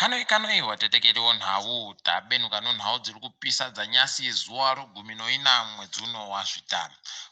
Kanoi kanoi watetekeri wonhau tabenuka nonhau dziri kupisa dzanyasi zuva rogumi noina mwedzi uno waZvita.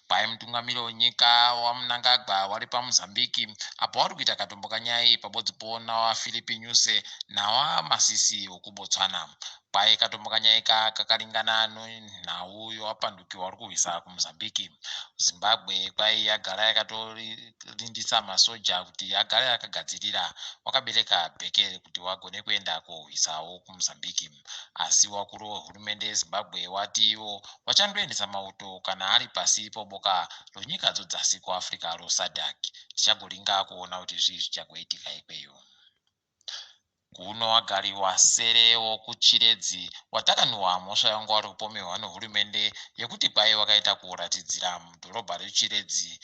Kwai mutungamiri wenyika waMnangagwa wari paMozambique apo wari kuita katombo kanyai pabodzipo nawaPhilipe Nyuse nawaMasisi wekuBotswana. Kwai katombo kanyai ka kakaringana nenhau yewapanduki wari kurwisa kuMozambique. Zimbabwe kwai yagara yakatorindisa masoja kuti agare akagadzirira wakabereka bheke kuti wagone kuenda kohwisawo kuMozambique. Asi wakuru wehurumende yeZimbabwe wati ivo wachandoendesa mauto kana ari pasi poboka ronyika dzodzasi kuAfrica roSADC. Tichagoringa kuona kuti zvii zvichagoitika ikweyo. Kuno wagari wasere wokuChiredzi watakanuwa mhosva yawanga wari kupomehwa nehurumende yekuti kwai wakaita kuratidzira mudhorobha reChiredzi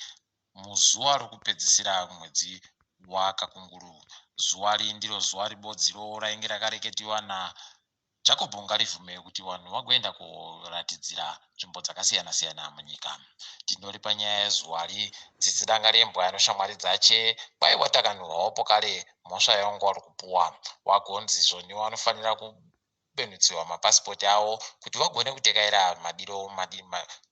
muzuva rokupedzisira mwedzi waKakunguru. Zuva ri ndiro zuva ribodziro rainge rakareketiwa naJacob Ngarivhume kuti vanhu vagoenda koratidzira nzvimbo dzakasiyana-siyana munyika. Tindori panyaya yezuva ri Tsitsi Dangarembwa noshamwari dzache kwai watakanuhwawo pokare mhosva yawanga wari kupuwa. Wagonzi zvoni wanofanira kubenutsiwa mapasipoti avo kuti vagone kutekaira madiro,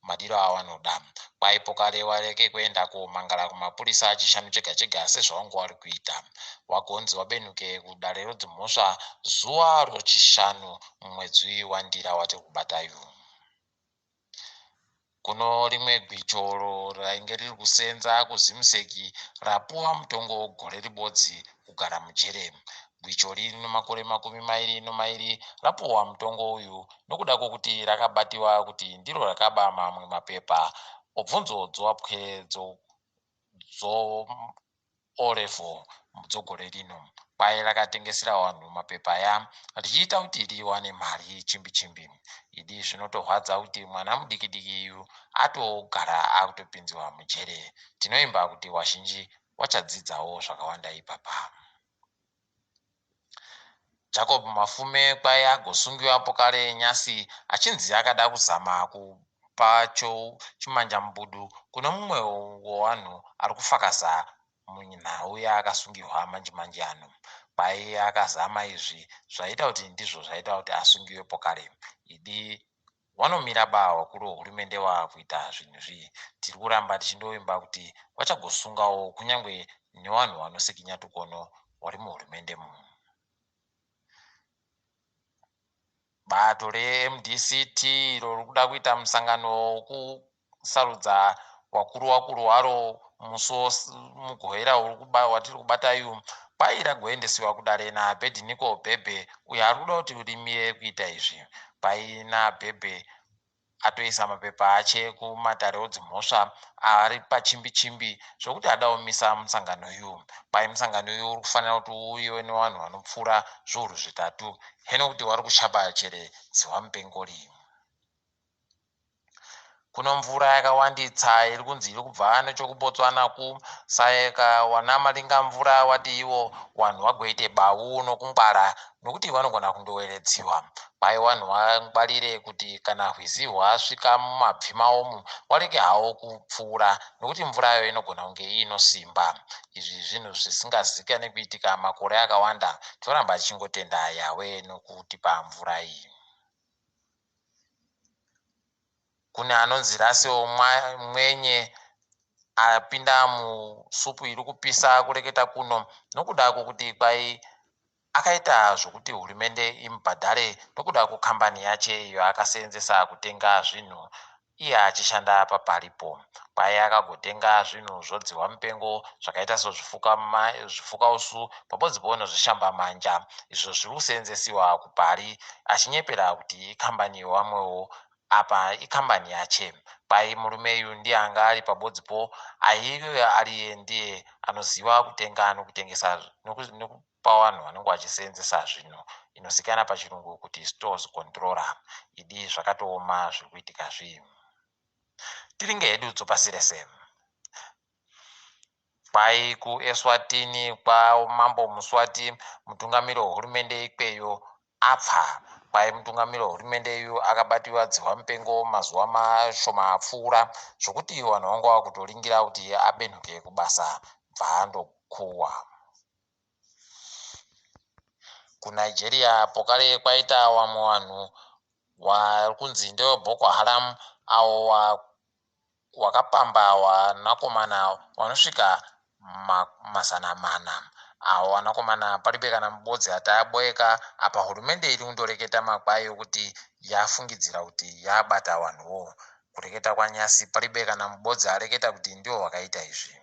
madiro awanoda. Kwai pokare wareke kuenda komangara kumapurisa chishanu chega chega sezvawanga wari kuita. Wagonzi wabenuke kudare rodzimhosva zuva rochishanu mumwedzi waNdira watiri kubata yu. Kuno rimwe gwichoro rainge riri kusenza kuZimsec rapuwa mutongo wegore ribodzi kugara mujere. Gwicho rino makore 22 rapuwa mutongo uyu nokuda kwokuti rakabatiwa kuti ndiro rakaba mamwe mapepa obvunzo dzowapwere dzo O-Level dzogore rino. Kwai rakatengesera vanhu mapepa aya richiita kuti riwane mari chimbi chimbi. Idi zvinotorwadza kuti mwana mudiki diki yu atogara akutopinziwa mujere. Tinoimba kuti wazhinji wachadzidzawo zvakawanda ipapa. Jacob Mafume kwai agosungiwapo kare nyasi achinzi akada kuzama kupa chimanjambudu kune mumwe wevanhu ari kufakaza munhau yaakasungihwa manje manje ano. Kwai akazama izvi zvaita kuti ndizvo zvaita kuti asungiwepo kare. Idi wanomira ba wakuru wehurumende wakuita zvinhu zvi. Tiri kuramba tichindovimba kuti wachagosungawo kunyangwe newanhu wanosikinya tukono wari muhurumende mu. Bato reMDCT iro riri kuda kuita musangano wekusarudza wakuru wakuru waro musi weMugovera watiri kubata uyu kwai ragoendesiwa kudare naAbednico Bhebhe uyo ari kuda kuti rimire kuita izvi. Kwai naBhebhe atoisa mapepa ache kumatare odzimhosva ari pachimbi chimbi zvokuti ada kumisa musangano uyu. Kwai musangano uyu uri kufanira kuti uuyiwe nevanhu vanopfuura zviuru zvitatu heno kuti wari kushaba chere dzihwamupengori. Kuno mvura yakawanditsa iri kunzi iri kubva nechekuBotswana ku saka wana maringa mvura wati iwo wanhu wagoite bau nokungwara nokuti vanogona kundoweredziwa. Kwai wanhu wangwarire kuti kana rwizi rwasvika mumabvi mawomu warege hawo kupfuura nokuti mvurayo inogona kunge iino simba. Izvi zvinhu zvisingazikane kuitika makore akawanda. Toramba tichingotenda Yahweh nokutipa mvura iyi. Kune anonzi Russell Mwenye apinda musupu iri kupisa kureketa kuno nokuda kwokuti kwai akaita zvokuti hurumende imubhadhare nokuda kwekambani yache iyo akaseenzesa kutenga zvinhu iye achishanda paparipo. Kwai akagotenga zvinhu zvodzihwa mupengo zvakaita sezvifukausu pabodzipo nezvishambamanja izvo zviri kuseenzesiwa kupari achinyepera kuti ikambani yewamwewo apa ikambani yache. Kwai murume uyu ndiye anga ari pabodzipo aive ariye ndiye anoziva kutenga nokutengesa nekupa vanhu vanenge vachiseenzesa zvinhu inozikanwa pachirungu kuti stores controller. Idi zvakatooma zviri kuitika zvi. Tiringe hedu dzopasi rese. Kwai kuEswatini kwaMambo Muswati mutungamiri wehurumende ikweyo apfa. Kwai mutungamiri wehurumende uyu akabatiwa dzihwa mupengo mazuva mashoma apfuura zvokuti vanhu vanga vakutoringira kuti abenhuke kubasa bvaandokuwa. KuNigeria pokare kwaita wamwe wanhu wari kunzi ndeweBoko Haram awo wakapamba wanakomana wanosvika 400. Awo wanakomana paribe kana mubodzi ati aboeka. Apa hurumende iri kundoreketa makwai okuti yafungidzira kuti yabata wanhuwo. Kureketa kwanyasi paribe kana mubodzi areketa kuti ndiwo wakaita izvi.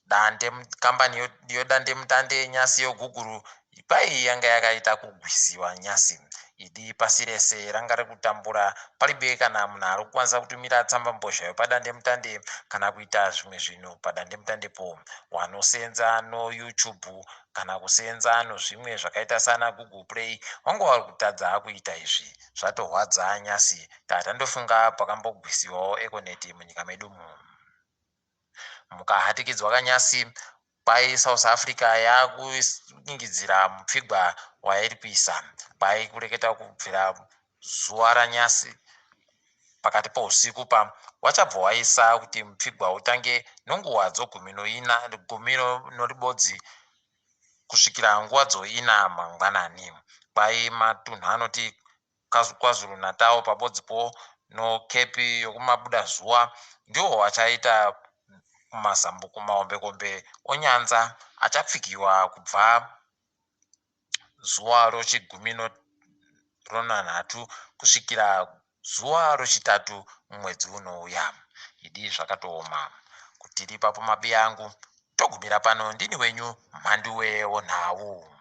Dande kambani yodandemutande nyasi yoguguru kwai yanga yakaita kugwisiwa nyasi. Idi pasi rese ranga rikutambura, paribe kana munhu ari kukwanisa kutumira tsambambozha yopadandemutande kana kuita zvimwe zvinhu padandemutandepo. Wanosenza noYouTube kana kusenza nozvimwe zvakaita sana Google Play wanga wari kutadza kuita izvi. Zvatorwadza nyasi, tatandofunga pakambogwisiwawo Econet munyika medumu. Mukahatikidzwa kanyasi, kwai South Africa yakuingidzira mupfigwa wairi kuisa. Kwai kureketa kubvira zuva ranyasi pakati pousiku pa wachabva waisa kuti mupfigwa utange nonguva dzogumi noina gumi noribodzi kusvikira nguva dzoina mangwanani. Kwai matunhu anoti KwaZulu-Natal pabodzipo noCape yokumabudazuva ndiwo achaita kumazambuko mahombekombe onyanza achapfigiwa kubva zuva rochigumi ronanhatu kusvikira zuva rochitatu mumwedzi unouya. Idi zvakatooma. Kutiri ipapo mabiya angu togumira pano. Ndini wenyu Mhanduwe wonhau.